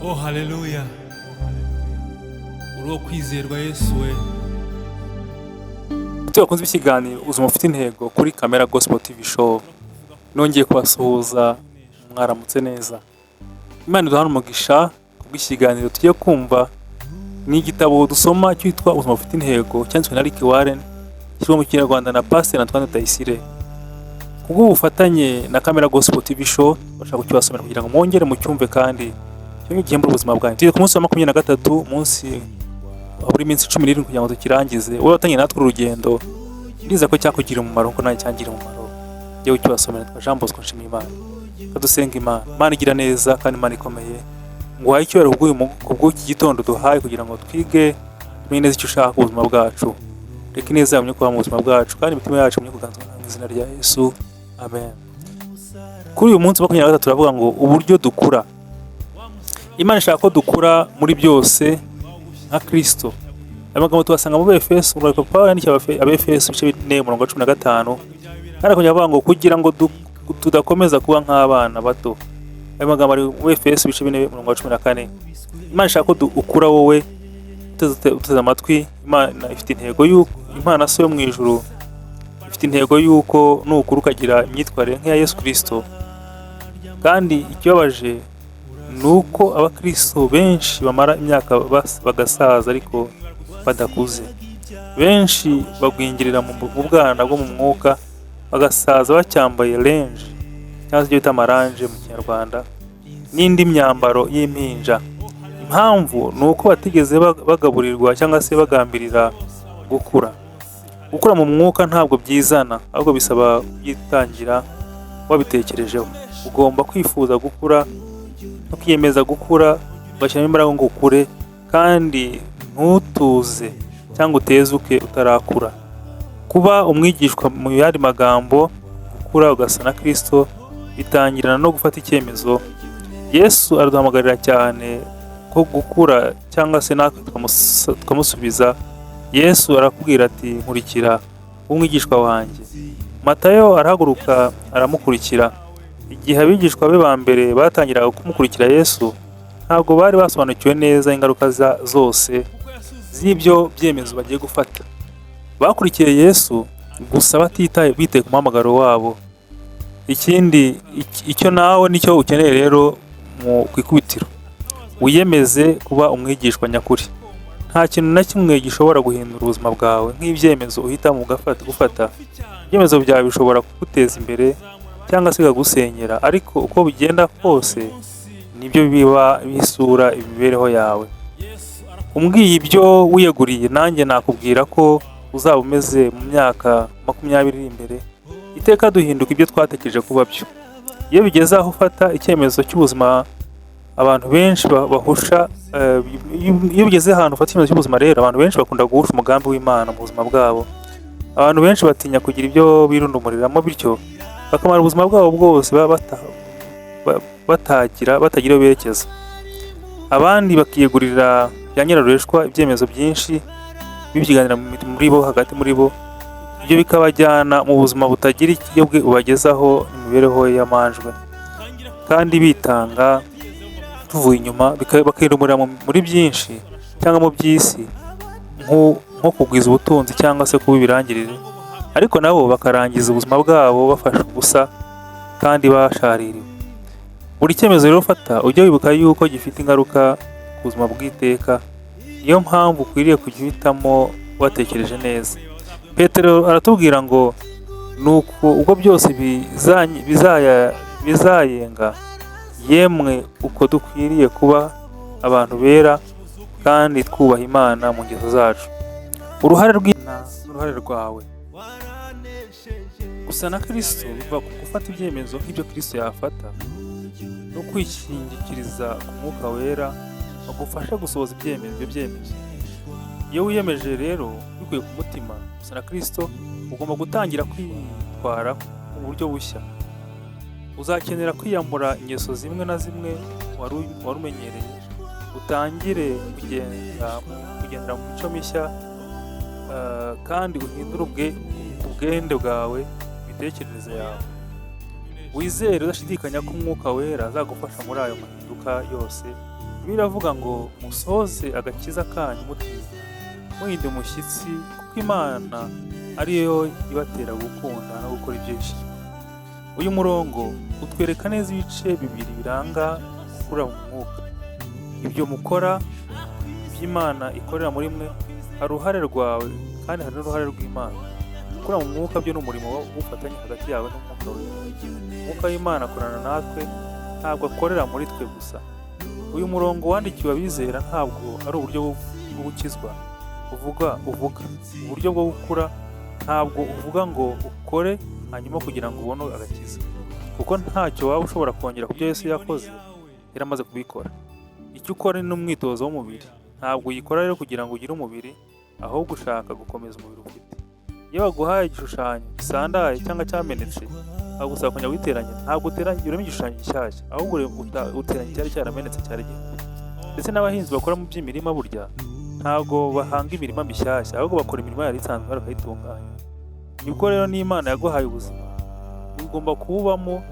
Oh, haleluya! Uri uwo kwizerwa, Yesu we. Inshuti bakunze ikiganiro Ubuzima Bufite Intego kuri Kamera Gospel TV Show, nongeye kubasuhuza, mwaramutse neza. Imana iduhane umugisha kubw'ikiganiro tugiye kumva. Ni igitabo dusoma cyitwa Ubuzima Bufite Intego, cyanditswe na Rick Warren, gishyirwa mu Kinyarwanda na Pastor Antoine Rutayisire. Kubw'ubufatanye na Kamera Gospel TV Show, bashaka kukibasomera kugira ngo mwongere mucyumve kandi cyongere gihembure ubuzima bwanyu. Tugeze ku munsi wa 23, umunsi habura iminsi 17 kugira ngo tukirangize. Wowe watangiye natwe urugendo, ndiza ko cyakugira umumaro kuko nanjye cyangira umumaro. Njyewe ukibasomera nitwa Jean Bosco Nshimiyimana. Kadusenga Imana. Imana igira neza kandi Imana ikomeye, nguhaye icyubahiro kubw'iki gitondo duhaye kugira ngo twige, tumenye neza icyo ushaka ku buzima bwacu. Reka ineza yawe kuba mu buzima bwacu kandi imitima yacu imenye kuganzwa nawe, mu izina rya Yesu, amen. Kuri uyu munsi 23 turavuga ngo uburyo dukura. Imana ishaka ko dukura muri byose nka Kristo. Aya magambo tuyasanga mu Befeso, urwandiko Pawulo yandikiye Abefeso, ibice 4, umurongo wa 15, kandi akongera avuga ngo kugira ngo tudakomeza kuba nk'abana bato. Ayo magambo ari mu Befeso, ibice 4, umurongo wa 14. Imana ishaka ko ukura. Wowe uteze amatwi, Imana ifite intego y'uko, Imana So yo mu ijuru ifite intego y'uko nukura ukagira imyitwarire nk'iya Yesu Kristo. Kandi ikibabaje ni uko abakristo benshi bamara imyaka bagasaza ariko badakuze. Benshi bagwingirira mu bwana bwo mu mwuka, bagasaza bacyambaye linge, cyangwa se ibyo bita amarange mu Kinyarwanda, n'indi myambaro y'impinja. Impamvu ni uko batigeze bagaburirwa cyangwa se bagambirira gukura. Gukura mu mwuka ntabwo byizana, ahubwo bisaba kubyitangira wabitekerejeho. Ugomba kwifuza gukura no kwiyemeza gukura, ugashyiramo imbaraga ngo ukure, kandi ntutuze cyangwa utezuke utarakura. Kuba umwigishwa, mu yandi magambo gukura ugasa na Kristo, bitangirana no gufata icyemezo. Yesu araduhamagarira cyane ko gukura, cyangwa se natwe tukamusubiza. Yesu arakubwira ati: "Nkurikira, umwigishwa wanjye." Matayo arahaguruka aramukurikira. Igihe abigishwa be ba mbere batangiraga kumukurikira Yesu, ntabwo bari basobanukiwe neza ingaruka zose z'ibyo byemezo bagiye gufata. Bakurikiye Yesu gusa batitaye bitaye ku muhamagaro wabo. Ikindi icyo nawe nicyo ukeneye rero, mu ku ikubitiro wiyemeze kuba umwigishwa nyakuri. Nta kintu na kimwe gishobora guhindura ubuzima bwawe nk'ibyemezo uhitamo gufata. Ibyemezo byawe bishobora kuguteza imbere cyangwa se bikagusenyera, ariko uko bigenda kose nibyo biba bisura imibereho yawe. Umbwiye ibyo wiyeguriye, nanjye nakubwira ko uzaba umeze mu myaka 20 iri imbere. Iteka duhinduka ibyo twatekereje kuba byo. Iyo bigeze aho ufata icyemezo cy'ubuzima, abantu benshi bahusha. Iyo bigeze ahantu ufata icyemezo cy'ubuzima rero, abantu benshi bakunda guhusha umugambi w'Imana mu buzima bwabo. Abantu benshi batinya kugira ibyo birundumuriramo, bityo bakamara ubuzima bwabo bwose batagira iyo berekeza. Abandi bakiyegurira bya nyirarureshwa ibyemezo byinshi bibyiganira muri bo, hagati muri bo, ibyo bikabajyana mu buzima butagira icyo bubagezaho, imibereho y'amanjwe, kandi bitanga tuvuye inyuma, bakirumurira muri byinshi cyangwa mu by'isi, nko kugwiza ubutunzi cyangwa se kuba ibirangirire, ariko nabo bakarangiza ubuzima bwabo bafashe ubusa kandi bashaririwe. Buri cyemezo rero ufata, ujye wibuka yuko gifite ingaruka ku buzima bw'iteka. Niyo mpamvu ukwiriye kujya uhitamo watekereje neza. Petero aratubwira ngo nuko ubwo byose bizayenga, yemwe uko dukwiriye kuba abantu bera kandi twubaha Imana mu ngeso zacu. Uruhare rw'Imana n'uruhare rwawe. Gusa na Kristo biva ku gufata ibyemezo nk'ibyo Kristo yafata no kwishingikiriza ku Mwuka Wera bagufasha gusohoza ibyo byemezo. Iyo wiyemeje rero bikuye ku mutima gusa na Kristo, ugomba gutangira kwitwara mu buryo bushya. Uzakenera kwiyambura ingeso zimwe na zimwe wari umenyereye, utangire kugendera mu mico mishya, kandi uhindure ubwende bwawe, imitekerereze yawe. Wizere udashidikanya ko Umwuka Wera azagufasha muri ayo mahinduka yose. Iminsi Biravuga ngo musohoze agakiza kanyu mutinya, muhinda umushyitsi, kuko Imana ariyo ibatera gukunda no gukora ibyo ishima. Uyu murongo utwereka neza ibice bibiri biranga gukura mu mwuka. Ibyo mukora, ibyo Imana ikorera muri mwe, hari uruhare rwawe kandi hari n'uruhare rw'Imana. Gukura mu mwuka byo ni umurimo w'ubufatanye hagati yawe n'Umwuka Wera. Umwuka w'Imana akorana natwe, ntabwo akorera muri twe gusa. Uyu murongo wandikiwe abizera ntabwo ari uburyo bwo gukizwa uvuga uburyo bwo gukura. Ntabwo uvuga ngo ukore hanyuma kugira ngo ubone agakiza, kuko ntacyo waba ushobora kongera ku byo Yesu yakoze, yaramaze kubikora. Icyo ukora ni umwitozo w'umubiri. Ntabwo uyikora rero kugira ngo ugire umubiri, ahubwo ushaka gukomeza umubiri ufite. Iyo baguhaye igishushanyo gisandaye cyangwa cyamenetse, bagusaba kongera guteranya. Ntabwo uteranya urema igishushanyo gishyashya, ahubwo uteranya icyari cyaramenetse cyari gihari. Ndetse n'abahinzi bakora mu by'imirima burya ntabwo bahanga imirima mishyashya, ahubwo bakora imirima yari isanzwe bakayitunganya. Nibwo rero n'Imana yaguhaye ubuzima, ugomba kuwubamo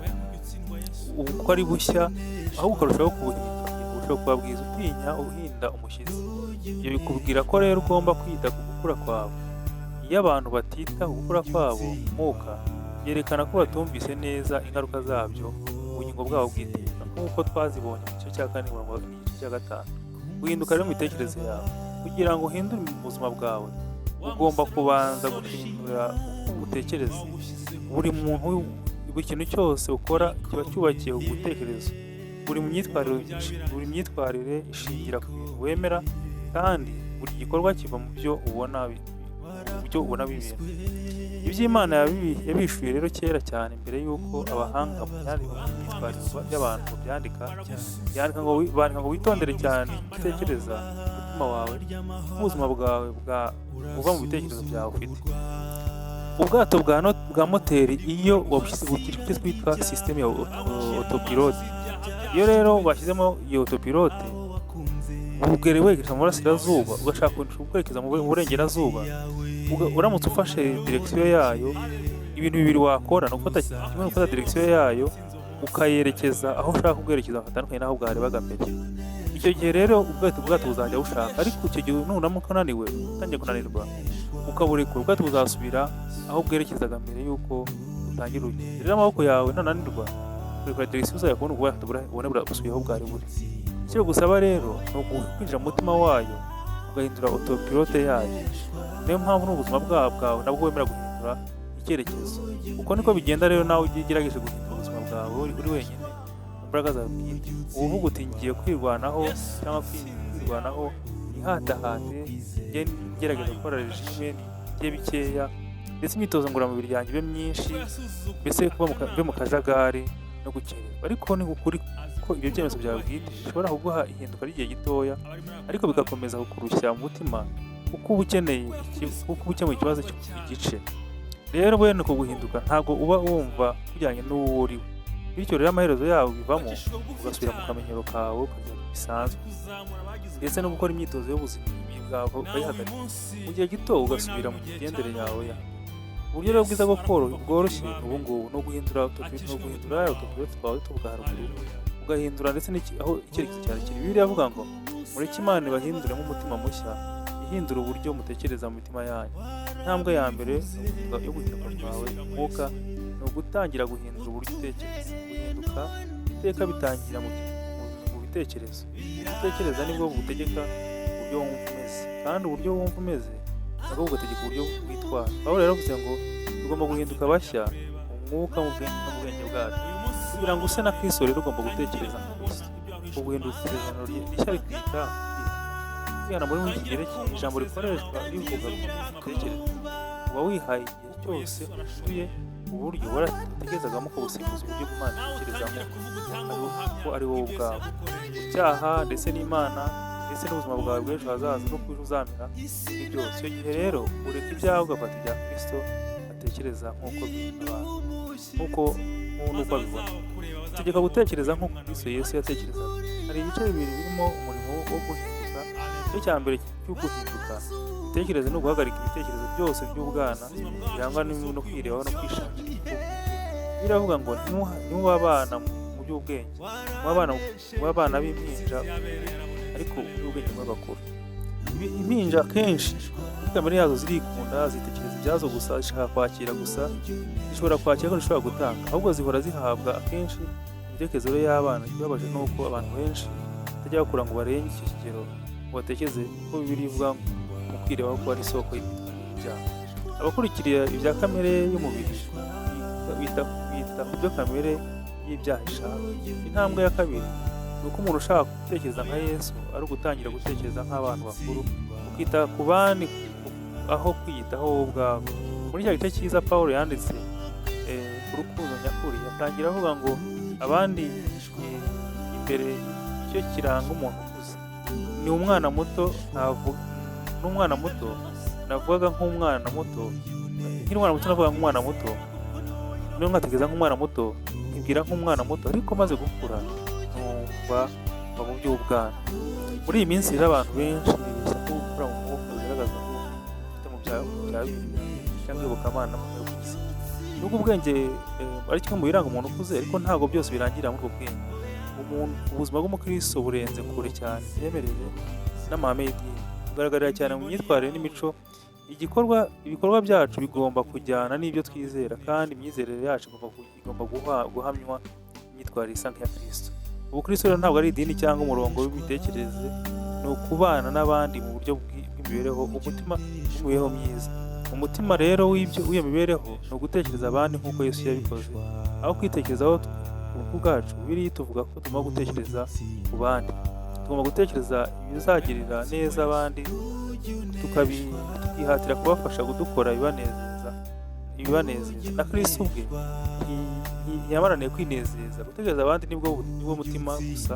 uko ari bushya, ahubwo ukarushaho kubuhindura, urushaho kuba bwiza, utinya uhinda umushyitsi. Ibyo bikubwira ko rero ugomba kwita ku gukura kwawe. Iyo abantu batita ku gukura kwabo mu mwuka, byerekana ko batumvise neza ingaruka zabyo mu bugingo bwabo bw'iteka, nk'uko twazibonye mu gice cya 4 umurongo n'igice cya 5. Guhinduka rero mu mitekerereze yawe. Kugira ngo uhindure mu buzima bwawe, ugomba kubanza guhindura uko utekereza. Buri muntu, buri kintu cyose ukora kiba cyubakiye ku gutekerezo. Buri myitwarire ishingira ku bintu wemera, kandi buri gikorwa kiva mu byo ubona bibera. Iby'Imana yabishuye rero kera cyane mbere y'uko abahanga mu myitwarire y'abantu babyandika, yandika ngo bandika ngo witondere cyane icyo utekereza mu mutima wawe, n'ubuzima bwawe bwa buva mu bitekerezo byawe ufite. Ubwato bwa moteri, iyo wabushyize bugira icyo twita système ya autopilot. Iyo rero bashyizemo iyo autopilot, bugere werekeza mu burasirazuba, ugashaka kwerekeza mu burengerazuba, uramutse ufashe direction yayo, ibintu bibiri wakora ni ugufata kimwe, ni ugufata direction yayo ukayerekeza aho ushaka kubwerekeza hatandukanye n'aho bwarebaga mbere. Icyo gihe rero ubwato buzajya bushaka. Ariko icyo gihe nuramuka unaniwe, utangiye kunanirwa, ukaburekura, ubwato buzasubira aho bwerekezaga mbere y'uko utangira urugendo. Rero amaboko yawe nananirwa kurekura direction, uzajya kubona ubwato ubone busubiye aho bwari buri. Icyo bigusaba rero ni ukwinjira mu mutima wayo, ugahindura autopilot yayo. Niyo mpamvu n'ubuzima bwawe nabwo wemera guhindura icyerekezo. Uko niko bigenda rero. Nawe ujye ugerageje guhindura ubuzima bwawe uri wenyine mu mbaraga zawe bwite, uba uvuga uti ngiye kwirwanaho cyangwa kwirwanaho ntihatahate, njye ngerageza gukora régime, ndye bikeya, ndetse imyitozo ngororamubiri yanjye ibe myinshi, mbese kuba mve mu kajagari no gukererwa. Ariko ni ukuri ko ibyo byemezo byawe bwite bishobora kuguha ihinduka ry'igihe gitoya, ariko bigakomeza kukurushya mu mutima, kuko uba ukeneye kuko uba ukemuye ikibazo igice. Rero bene uko guhinduka ntabwo uba wumva kujyanye n'uwo uri we. Bityo rero amaherezo yawo bivamo ugasubira mu kamenyero kawe ukajya bisanzwe, ndetse no gukora imyitozo y'ubuzima bwawe ukayihagarika mu gihe gito, ugasubira mu migendere yawe ya uburyo rero bwiza bwo bworoshye ni ubu ngubu, ni uguhindura autopilot twawe tuvuga haruguru, ugahindura ndetse aho icyerekezo cyawe kiri. Bibiliya iravuga ngo mureke Imana ibahinduremo umutima mushya, ihindura uburyo mutekereza mu mitima yanyu. Intambwe ya mbere yo guhinduka kwawe umwuka ni ugutangira guhindura uburyo utekereza. Guhinduka iteka bitangira mu bitekerezo. Uburyo utekereza nibwo butegeka uburyo wumva umeze, kandi uburyo wumva umeze nabwo bugategeka uburyo witwara. Pawulo yaravuze ngo tugomba guhinduka bashya mu mwuka, mu bwenge no mu bwenge bwacu. Kugira ngo use na Kristo rero, ugomba gutekereza nka Kristo. Uguhindura isezerano rishya rikwita kwihana. Muri iki Kigereki, ijambo rikoreshwa rivuga gutekereza. Uba wihaye igihe cyose uhinduye uburyo waratekerezagamo, ukabusimbuza uburyo Imana itekerezamo, ko ari wowe ubwawe, icyaha ndetse n'Imana, ndetse n'ubuzima bwawe bw'ejo hazaza n'uko ejo uzamera ni byose. Icyo gihe rero ureka ibyawe ugafata ibya Kristo atekereza nk'uko abantu nk'uko n'uko abibona. Tegeka gutekereza nk'uko Kristo Yesu yatekerezaga. Hari ibice bibiri birimo umurimo wo guhinduka. Igice cya mbere cyo guhinduka imitekerereze ni uguhagarika ibitekerezo byose by'ubwana birangwa no kwirebaho no kwishakira. Biravuga ngo ntimube abana mu by'ubwenge, mube abana b'impinja. ariko n'ubwenge bw'abakuru. Impinja akenshi muri kamere yazo zirikunda, zitekereza ibyazo gusa, zishaka kwakira gusa, zishobora kwakira ariko ntizishobora gutanga, ahubwo zihora zihabwa akenshi. Imitekerereze rero y'abana, ikibabaje ni uko abantu benshi batajya bakura ngo barenge icyo kigero, ngo batekereze ko Bibiliya ivuga mu kwirebaho ko ari isoko y'ibyaha. Abakurikira ibya kamere y'umubiri bita ku byo kamere y'ibyaha ishaka. Intambwe ya kabiri ni uko umuntu ushaka gutekereza nka Yesu ari ugutangira gutekereza nk'abantu bakuru, ukita ku bandi aho kwiyitaho wowe ubwawe. Muri cya gice cyiza Paul yanditse ku rukundo nyakuri, atangira avuga ngo abandi imbere, icyo kiranga umuntu ukuze. Ni umwana muto ntavuga, n'umwana muto navugaga nk'umwana muto, nkiri umwana muto navugaga nk'umwana muto, noneho nkatekereza nk'umwana muto, nkibwira nk'umwana muto, ariko maze gukura numva mba mu by'ubwana. Muri iyi minsi rero abantu benshi bibeshya ko gukura mu mwuka bigaragaza ko ufite mu bya Bibiliya cyangwa iyobokamana mu rwego rw'isi. Nubwo ubwenge ari kimwe mu biranga umuntu ukuze, ariko ntabwo byose birangirira muri ubwo bwenge. Umuntu, ubuzima bw'umukristo burenze kure cyane imyemerere n'amahame y'idini, bugaragarira cyane mu myitwarire n'imico. Ibikorwa byacu bigomba kujyana n'ibyo twizera, kandi imyizerere yacu igomba guhamywa imyitwarire isa nk'iya Kristo. Ubukristo rero ntabwo ari idini cyangwa umurongo w'imitekerereze, ni ukubana n'abandi mu buryo bw'imibereho, umutima w'imibereho myiza. Umutima rero w'iyo mibereho ni ugutekereza abandi nk'uko Yesu yabikoze, aho kwitekerezaho ku bwacu. Bibiliya tuvuga ko tugomba gutekereza ku bandi, tugomba gutekereza ibizagirira neza abandi, tukihatira kubafasha kudukora ibibanezeza. Na Kristo ubwe ntiyamaraniye kwinezeza. Gutekereza abandi nibwo mutima gusa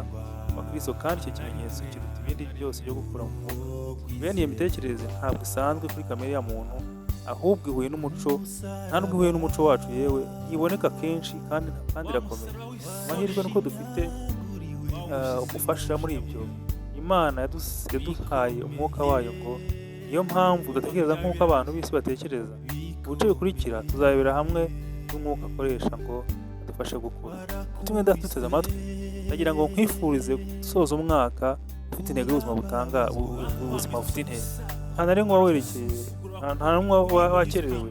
wa Kristo, kandi icyo kimenyetso kiruta ibindi byose byo gukura mu mwuka. Bene iyo mitekerereze ntabwo isanzwe kuri kamere ya muntu, ahubwo ihuye n'umuco, nta nubwo ihuye n'umuco wacu, yewe ntiboneka kenshi, kandi irakomeye. Amahirwe nuko dufite umufasha muri ibyo. Imana yaduhaye umwuka wayo, ngo niyo mpamvu udatekereza nk'uko abantu b'isi batekereza. Mu bice bikurikira tuzarebera hamwe n'umwuka akoresha ngo adufashe gukura. Tumwe duteze amatwi, ndagira ngo nkwifurize gusoza umwaka ufite intego y'ubuzima butanga ubuzima bufite intego. Nta na rimwe werekeye, nta n'umwe wakererewe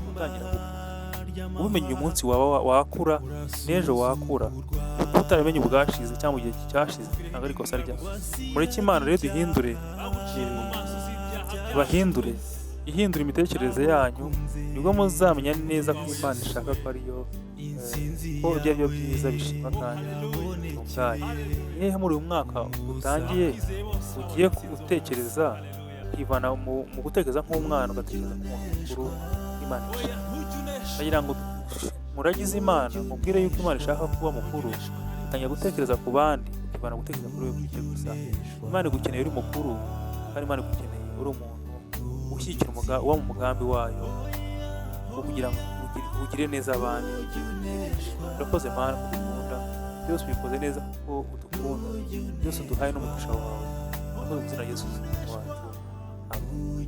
gutangira gukura. Ubimenye uyu munsi waba wakura, n'ejo wakura. Utaramenye ubwashize cyangwa igihe cyashize ntabwo ari ikosa ryawe. Mureke Imana rero duhindure, bahindure, ihindura imitekerereze yanyu, nibwo muzamenya neza ko Imana ishaka ko ariyo ko ibyo ari byo byiza bishima kandi bitunganye. Ni hehe muri uyu mwaka utangiye ugiye gutekereza kwivana mu gutekereza nk'umwana, ugatekereza nk'umuntu mukuru Imana ishaka? Ndagira ngo muragize Imana, mubwire yuko Imana ishaka kuba mukuru, utangira gutekereza ku bandi, ukivana gutekereza kuri wowe bwite gusa. Imana igukeneye uri mukuru, kandi Imana igukeneye uri umuntu ushyigikira uba mu mugambi wayo wo kugira ngo ugire neza abandi. Urakoze Mana kudukunda, byose ubikoze neza kuko udukunda, byose uduhaye n'umugisha wawe. Urakoze mu izina rya Yesu Kristo wacu, amen.